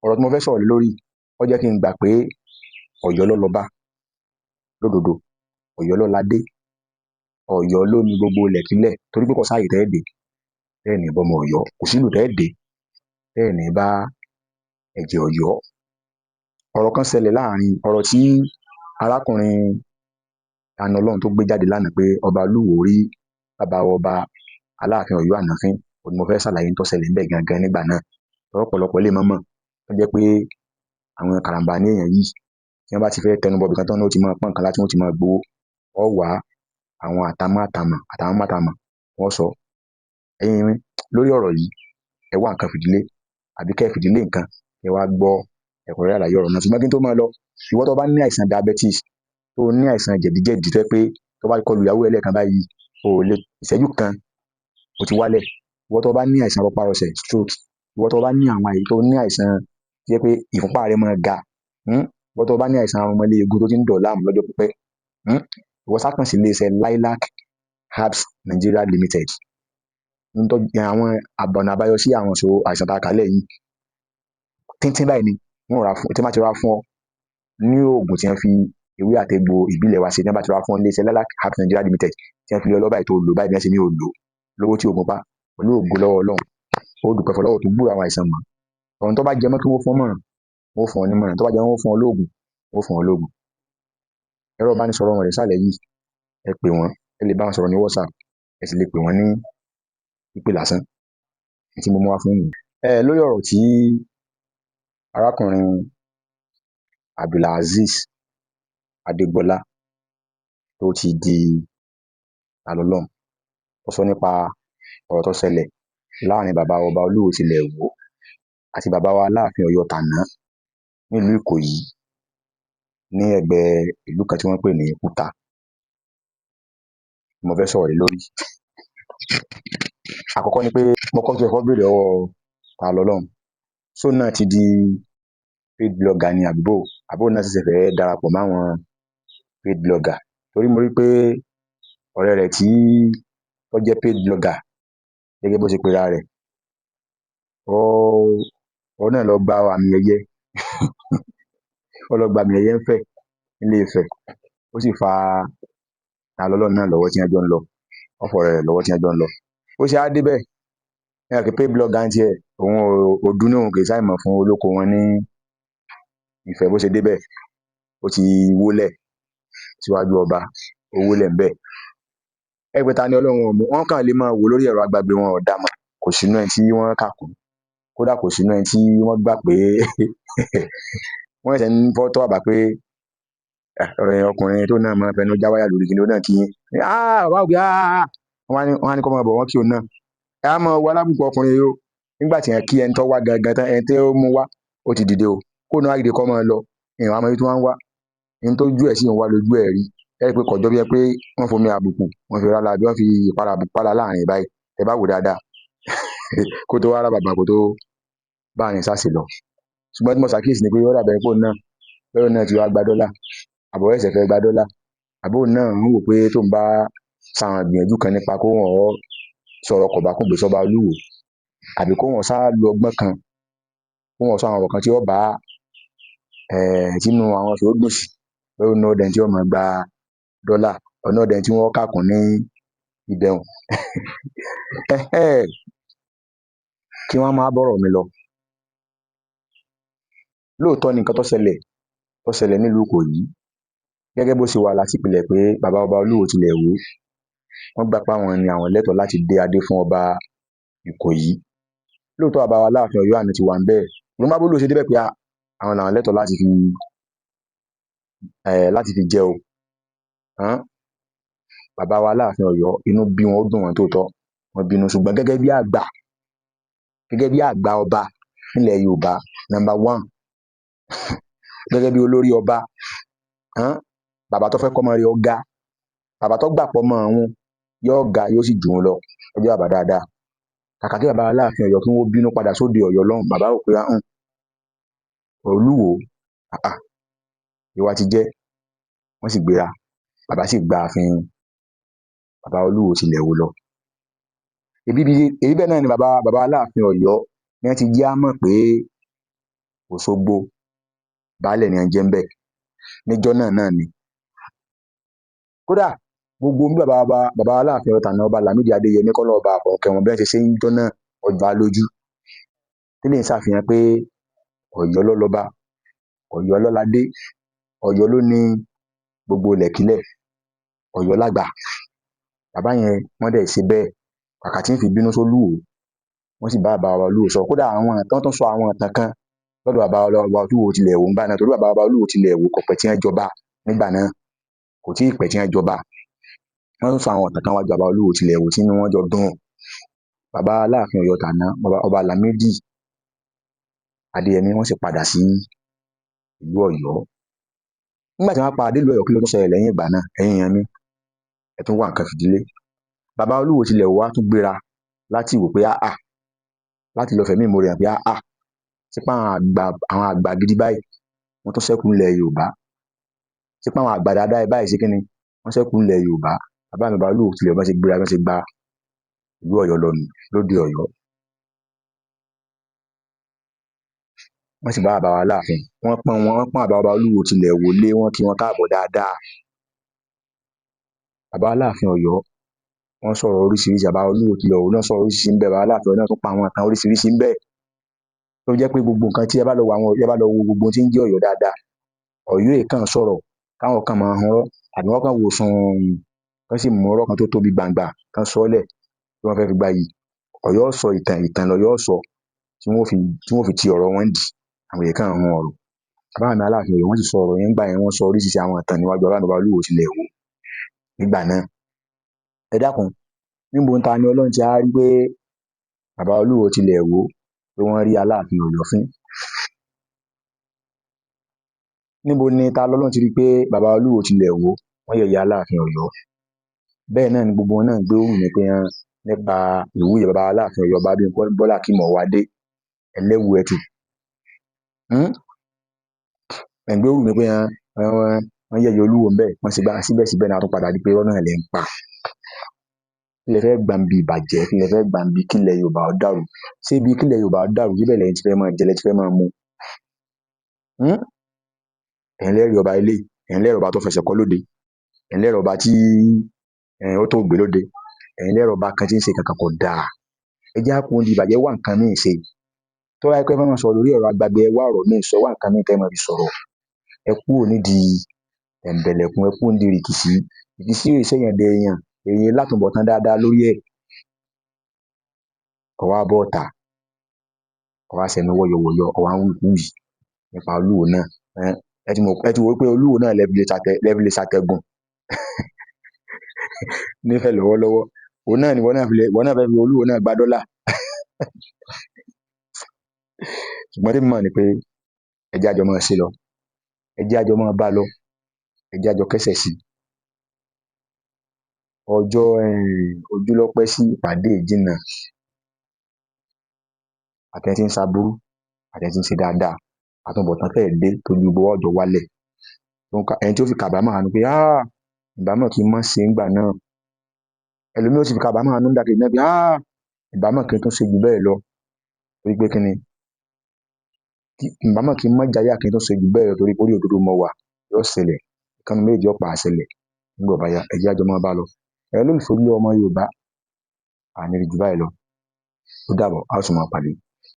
Ọ̀rọ̀ tí mo fẹ́ sọ̀rọ̀ lé lórí, ó jẹ́ kí n gbà pé Ọ̀yọ́ ló lọ́ba lódodo, Ọ̀yọ́ ló ládé, Ọ̀yọ́ ló ní gbogbo ilẹ̀kílẹ̀, torí pé kò sáàyè tẹ́ ẹ dé tẹ́ ẹ̀ ní bọ́mọ Ọ̀yọ́, kò sílùú tẹ́ ẹ dé tẹ́ ẹ̀ ní bá ẹ̀jẹ̀ Ọ̀yọ́. Ọ̀rọ̀ kan ṣẹlẹ̀ láàrin ọ̀rọ̀ tí arákùnrin Tani Olohun tó gbé jáde lánàá pé ọba Olúwo rí bàbá ọba Aláàfin Ọ̀yọ́ àná fín, òun ni mo fẹ́ ṣàlàyé tó ṣẹlẹ̀ ńbẹ̀ gangan nígbà náà. Ọ̀pọ̀lọpọ̀ lè mọ̀ mọ̀ tó jẹ́ pé àwọn karambání èèyàn yìí, tí wọ́n bá ti fẹ́ tẹnubọ̀ ibìkan tán ní ó ti máa pọ́n nǹkan láti wọ́n ti máa gbowó, wọ́n wá àwọn àtàmọ́ àtàmọ̀ àtàwọn mátàmọ̀ wọ́n sọ. Ẹ̀yin mi lórí ọ̀rọ̀ yìí, ẹ wá nǹkan fìdílé àbí kẹ́ fìdílé nǹkan, ẹ wá gbọ́ ẹ̀kúnrẹ́rẹ́ àlàyé ọ̀rọ̀ náà. Ṣùgbọ́n kí n tó máa lọ, ìwọ tó bá ní àìsàn diabetes, tó ní àìsàn jẹ̀díjẹ̀dí tó jẹ́ pé tó bá kọlu ìyàwó ẹ lẹ́ẹ̀kan báyìí, o ò lè ìṣẹ́jú kan ó ti wálẹ̀. Ìwọ tó bá ní àìsàn rọpárọsẹ̀, stroke, ìwọ tó bá ní àwọn àyè tó ní àìsàn tó jẹ́ pé ìfúnpá rẹ máa ga, ìwọ tó bá ní àìsàn arọmọléegun tó ti ń dọ̀ láàmú lọ́jọ́ pípẹ́, ìwọ sá kàn sí iléeṣẹ́ Lilac Herbs Nigeria Limited. Àwọn ọ̀nà àbáyọ sí àwọn ìṣòro àìsàn tá a kà lẹ̀ yìí, tíntín báyìí ni wọ́n rà fún, tí wọ́n bá ti rà fún ọ ní oògùn tí wọ́n fi ewé àti egbò ìbílẹ̀ wa ṣe, tí wọ́n bá ti rà fún ọ ní iléeṣẹ́ Lilac Herbs Nigeria Limited, tí wọ́n fi lé ọ lọ́wọ́ báyìí tó lò báyìí bí wọ́n ṣe ní o lò lówó tí oògùn pa pẹ̀lú ògo lọ́wọ́ Ọlọ́run, ó dúpẹ́ fọlọ́wọ́ tó gbúròó àwọn àìsàn mọ́. Ọ̀run tó bá jẹ mọ́ kí wọ́n fún ọ mọ̀ràn, wọ́n fún ọ ní mọ̀ràn, tó bá jẹ mọ́ wọ́n fún ọ lóògùn, wọ́n fún ọ lóògùn. Ẹ̀rọ ìbánisọ̀rọ̀ wọn rẹ̀ sálẹ̀ yìí, ẹ pè wọ́n, ẹ lè bá wọn sọ̀rọ̀ ní WhatsApp, ẹ sì lè pè wọ́n ní ìpè lásán tí mo mú wá fún yín. Ẹ lórí ọ̀rọ̀ tí arákùnrin Abdulazeez Adégbọlá tó ti di Tani Olohun, ó sọ nípa ọ̀rọ̀ tó ṣẹlẹ̀ láàrin bàbá ọba Olúwo tilẹ̀ Ìwó àti bàbá wa Aláàfin Ọ̀yọ́ tàná nílùú Ìkòyí ní ẹ̀gbẹ́ ìlú kan tí wọ́n ń pè ní Kútà. Mo fẹ́ sọ̀rọ̀ lé lórí. Àkọ́kọ́ ni pé mo kọ́ tí ẹ̀kọ́ béèrè lọ́wọ́ Tani Olohun, ṣó náà ti di paid blogger ni àbíbò, àbó náà ṣẹ̀ṣẹ̀ fẹ́ darapọ̀ máwọn paid blogger? Torí mo rí pé ọ̀rẹ́ rẹ̀ tí ó jẹ́ paid blogger gẹ́gẹ́ bó ṣe pera rẹ̀, ó náà lọ gba àmì ẹ̀yẹ, ó lọ gba àmì ẹ̀yẹ ńfẹ̀ nílé Ifẹ̀, ó sì fa Tani Olohun náà lọ́wọ́ tí wọ́n jọ ń lọ, ó fọ ọ̀rẹ́ rẹ̀ lọ́wọ́ tí wọ́n jọ ń lọ. Ó ṣe á débẹ̀, ẹ kì paid blogger ń tiẹ̀, òun ò dún ní òun kì í ṣàìmọ̀ fún olóko wọn ní Ifẹ̀. Bó ṣe débẹ̀, ó ti wólẹ̀ síwájú ọba, ó wólẹ̀ ńbẹ̀. Ẹ pé Tani Olohun ò mú, wọ́n kàn lè máa wò lórí ẹ̀rọ agbagbe, wọn ò dá mọ̀, kò sínú ẹni tí wọ́n kà kún, kódà kò sínú ẹni tí wọ́n gbà pé wọ́n ṣẹ̀ṣẹ̀ ń fọ́ tọ́ àbá pé ọkùnrin tó náà máa fẹnu jáwáyà lórí kí ló náà kí yín. Bàbá òbí, wọ́n á ní kó máa bọ̀, wọ́n kí òun náà. Ẹ á máa wọ alábùkù ọkùnrin yìí o. Nígbà tí wọ́n kí ẹni tó wá gangan tán, ẹni tó mú wá, ó ti dìde o. Kó náà dìde kó máa lọ. Ìwọ̀n àmọ́ ibi tí wọ́n ń wá. Ẹni tó jú ẹ̀ sì ń wá lójú ẹ̀ rí. Ẹ rí i pé kọjọ́ bí ẹ pé wọ́n fomi àbùkù, wọ́n fi rálá bí wọ́n fi ìpara àbùkù pálá láàrin báyìí. Ẹ bá wò dáadáa. Kó tó wá rá bàbà kó tó bá àárín sáàsì lọ. Ṣùgbọ́n tí mo ṣàkíyèsí ni pé ó dàbí ẹni pé òun náà, bóyá òun náà ti wá gba dọ́là, àbọ̀ ẹ̀sẹ̀ fẹ́ gba dọ́là, àbó òun náà ń wò pé tóun bá ṣàwọn ìgbìyànjú kan nípa kó wọ́n sọ̀rọ̀ kọ̀bákùngbé sọ́ba Olúwo, àbí kó wọ́n sá lu ọgbọ́n kan, kó wọ́n sọ àwọn ọ̀rọ̀ kan tí ó bá tínú àwọn tó dùn sí, bóyá òun náà dẹni tí ó máa gba dọ́là, òun náà dẹni tí wọ́n kà kún ní ibẹ̀ hùn. Kí wọ́n máa bọ̀rọ̀ mi lọ. Lóòótọ́ ni nǹkan tó ṣẹlẹ̀ nílùú Ìkòyí gẹ́gẹ́ bó ṣe wà láti ìpìlẹ̀ pé bàbá ọba Olúwo tilẹ̀ Ìwó, wọ́n gbà pé àwọn ni àwọn lẹ́tọ̀ọ́ láti dé adé fún ọba Ìkòyí. Lóòótọ́ bàbá wa Aláàfin Ọ̀yọ́ àná ti wà ńbẹ̀. Ṣùgbọ́n bá Olúwo ṣe débẹ̀ pé àwọn làwọn lẹ́tọ̀ọ́ láti fi jẹ o. Bàbá wa Aláàfin Ọ̀yọ́ inú bí wọn, ó dùn wọ́n tóòtọ́, wọ́n bínú. Ṣùgbọ́n gẹ́gẹ́ bí àgbà ọba nílẹ̀ Yorùbá number 1, gẹ́gẹ́ bí olórí ọba, bàbá tó fẹ́ kọ́mọ rẹ̀ ó ga, bàbá tó gbà pọ̀ mọ́ òun yóò ga yóò sì jù ú lọ, ó jẹ́ bàbá dáadáa. Kàkà kí bàbá Aláàfin Ọ̀yọ́ kí wọ́n bínú padà sóde Ọ̀yọ́ lọ́hùn, bàbá rò pé Olúwo, ìwà ti jẹ́, wọ́n sì gbéra, bàbá sì gba ààfin bàbá Olúwo tilẹ̀ Ìwó lọ. Èyí bẹ́ẹ̀ náà ni bàbá Aláàfin Ọ̀yọ́ ni wọ́n ti jẹ́ á mọ̀ pé Òṣogbo, baálẹ̀ ni wọ́n jẹ́ ńbẹ̀ níjọ́ náà náà ni. Kódà gbogbo bí bàbá wa, bàbá Aláàfin Ọ̀tàná, Ọba Lámìdí Adéyẹmí, kọ́lọ́ ọba àfọ̀kẹ́ wọn, bí wọ́n ṣe ṣe ń jọ́ náà ọjà lójú, tí lè ń ṣàfihàn pé Ọ̀yọ́ ló lọ́ba, Ọ̀yọ́ ló ládé, Ọ̀yọ́ ló ní gbogbo ilẹ̀kílẹ̀, Ọ̀yọ́ lágbà. Bàbá yẹn wọ́n dẹ̀ ṣe bẹ́ẹ̀, kàkà tí ń fi bínú sólúwo, wọ́n sì bá bàbá wa Olúwo sọ. Kódà àwọn ìtàn tó sọ, àwọn ìtàn kan lọ́dọ̀ bàbá wa Olúwo tilẹ̀ Ìwó ńgbà náà, torí bàbá wa Olúwo tilẹ̀ Ìwó kò pẹ́ tí wọ́n jọba nígbà náà, kò tí ì pẹ́ tí wọ́n jọba. Wọ́n tún sọ àwọn ìtàn kan wájú bàbá Olúwo tilẹ̀ Ìwó tínú wọn jọ dùn. Bàbá Aláàfin Ọ̀yọ́ tàná, Ọba Lámìdí Adéyẹmí, wọ́n sì padà sí ìlú Ọ̀yọ́. Nígbà tí wọ́n padà dé ìlú Ọ̀yọ́, kí ló tún ṣẹlẹ̀ lẹ́yìn ìgbà náà? Ẹ̀yin èèyàn mi, ẹ tún wá nǹkan fìdílé. Bàbá Olúwo tilẹ̀ Ìwó wá tún gbéra láti wò pé áà, láti lọ fẹ̀mí ìmoore hàn pé áà, sípò àwọn àgbà gidi báyìí wọ́n tún ṣẹ́kù ńlẹ̀ Yorùbá, sípò àwọn àgbà dáadáa báyìí ṣe kíni wọ́n ṣẹ́kù ńlẹ̀ Yorùbá. Bàbá mi bàbá Olúwo tilẹ̀ bá ṣe gbéra, bá ṣe gba ìlú Ọ̀yọ́ lọ nù lóde Ọ̀yọ́. Wọ́n sì bá bàbá wa Aláàfin, wọ́n pọ́n wọn, wọ́n pọ́n bàbá wa Olúwo tilẹ̀ Ìwó lé, wọ́n kí wọn káàbọ̀ dáadáa. Bàbá Aláàfin Ọ̀yọ́ wọ́n sọ̀rọ̀ oríṣiríṣi, bàbá Olúwo tilẹ̀ Ìwó náà sọ̀rọ̀ oríṣiríṣi ńbẹ̀, bàbá Aláàfin Ọ̀yọ́ náà tún pa àwọn ìtàn oríṣiríṣi ńbẹ̀. Tó jẹ́ pé gbogbo nǹkan tí ẹ bá lọ wo àwọn, ẹ bá lọ wo gbogbo tí ń jẹ́ Ọ̀yọ́ dáadáa, Ọ̀yọ́ èèkàn sọ̀rọ̀ káwọn kan máa hun ọ́, àbí wọ́n kàn wò sùn kán sì mú ọ̀rọ̀ kan tó tóbi gbàǹgbà kán sọ ọ́ lẹ̀ tí wọ́n fẹ́ fi gba yìí. Ọ̀yọ́ sọ ìtàn, ìtàn lọ̀yọ́ sọ tí wọ́n fi ti ọ̀rọ̀ wọn dì, àwọn èèkàn hun ọ̀rọ̀. Bàbá mi Aláàfin Ọ̀yọ́ wọ́n sì sọ ọ̀rọ̀ yẹn ńgbà yẹn, wọ́n sọ oríṣiríṣi àwọn ìtàn níwájú bàbá mi bàbá Olúwo tilẹ̀ Ìwó nígbà náà. Ẹ dákun, níbo ta ni Ọlọ́run ti á rí pé bàbá Olúwo tilẹ̀ Ìwó pé wọ́n rí Aláàfin Ọ̀yọ́ fín? Níbo ni ta lọ́lọ́run ti rí pé bàbá Olúwo tilẹ̀ Ìwó wọ́n yẹ̀yẹ́ Aláàfin Ọ̀yọ́? Bẹ́ẹ̀ náà ni gbogbo wọn náà gbé òrùn ní pé hàn nípa ìwúyè bàbá Aláàfin Ọ̀yọ́, Ọba Abímbọ́lá Akeem Ọwọ́adé ẹlẹ́wù ẹ̀tù. Ẹ̀ ń gbé òrùn ní pé hàn wọ́n yẹ̀yẹ́ Olúwo ńbẹ̀, wọ́n sì gbá síbẹ̀síbẹ̀ náà tún padà di pé irọ́ náà lẹ̀ ń pa. Kí lẹ fẹ́ gbà ń bi ìbàjẹ́? Kí lẹ fẹ́ gbà ń bi kílẹ̀ Yorùbá ó dàrú? Ṣé ibi kílẹ̀ Yorùbá ó dàrú síbẹ̀ lẹ́yìn tí fẹ́ máa jẹ, lẹ ti fẹ́ máa mu? Ẹ̀yin lẹ́rìí ọba ilé, ẹ̀yin lẹ́rìí ọba tó fẹsẹ̀ kọ́ lóde, ẹ̀yin lẹ́rìí ọba tí ó tó gbé lóde, ẹ̀yin lẹ́rìí ọba kan tí ń ṣe kankan kò dáa. Ẹ jẹ́ á kú ní ìbàjẹ́, wá nǹkan míì ṣe. Tó bá yẹ pé ẹ fẹ́ máa sọ̀rọ̀ lórí ọ̀rọ̀ àgbàgbé, ẹ wá ọ̀rọ̀ míì sọ, wá nǹkan míì tẹ́ ẹ máa fi sọ̀rọ̀. Ẹ kúrò nídìí ẹ̀ǹbẹ̀lẹ̀kun, ẹ kúrò nídìí rìkìṣí. Rìkìṣí ò ṣèyàn dèèyàn, èèyàn látúbọ̀tán dáadáa lórí ẹ̀. Ó wá bọ́ ọ̀tà, ó wá ṣẹnu wọ́yọwọ̀yọ, ó wá ń wíwìkúwìí nípa Olúwo náà. Ẹ ti mọ̀, ẹ ti wò ó pé Olúwo náà lẹ fi lè ṣàtẹ̀gùn nífẹ̀ẹ́ lọ́wọ́lọ́wọ́. Òun náà ni ìwọ náà fi lè, ìwọ náà fẹ́ fi Olúwo náà gba dọ́là. Ṣùgbọ́n tèmi mọ̀ ni pé ẹ jẹ́ á jọ máa ṣe lọ, ẹ jẹ́ á jọ máa bá lọ, ẹ jẹ́ á jọ kẹ́sẹ̀ sí i. Ọjọ́ ojú lọ́pẹ́ sí ìpàdé ìjìnnà, àtẹni tí ń ṣaburú, àtẹni tí ń ṣe dáadáa, àtúbọ̀tán fẹ́ẹ̀ dé tójú gbogbo wa ó jọ wálẹ̀. Ẹni tí ó fi kàbámọ̀ hàn ni pé áà, ìbámọ̀ kí n má ṣe ńgbà náà. Ẹlòmíì ó sì fi kàbámọ̀ hàn nídàkejì náà pé áà, ìbámọ̀ kí n tún ṣe jù bẹ́ẹ̀ lọ, torí pé kí ni, ìbámọ̀ kí n má jáyà kí n tún ṣe jù bẹ́ẹ̀ lọ, torí pé orí òdodo mo wà, yóò ṣẹlẹ̀. Ìkànnì méjì ó padà ṣẹlẹ̀ nígbà bá yá. Ẹ jẹ́ á jọ máa bá lọ. Ẹ̀yin olólùfẹ́ Olú ọmọ Yorùbá, àní rí jù báyìí lọ. Ó dàbọ̀, a ó sì máa pàdé.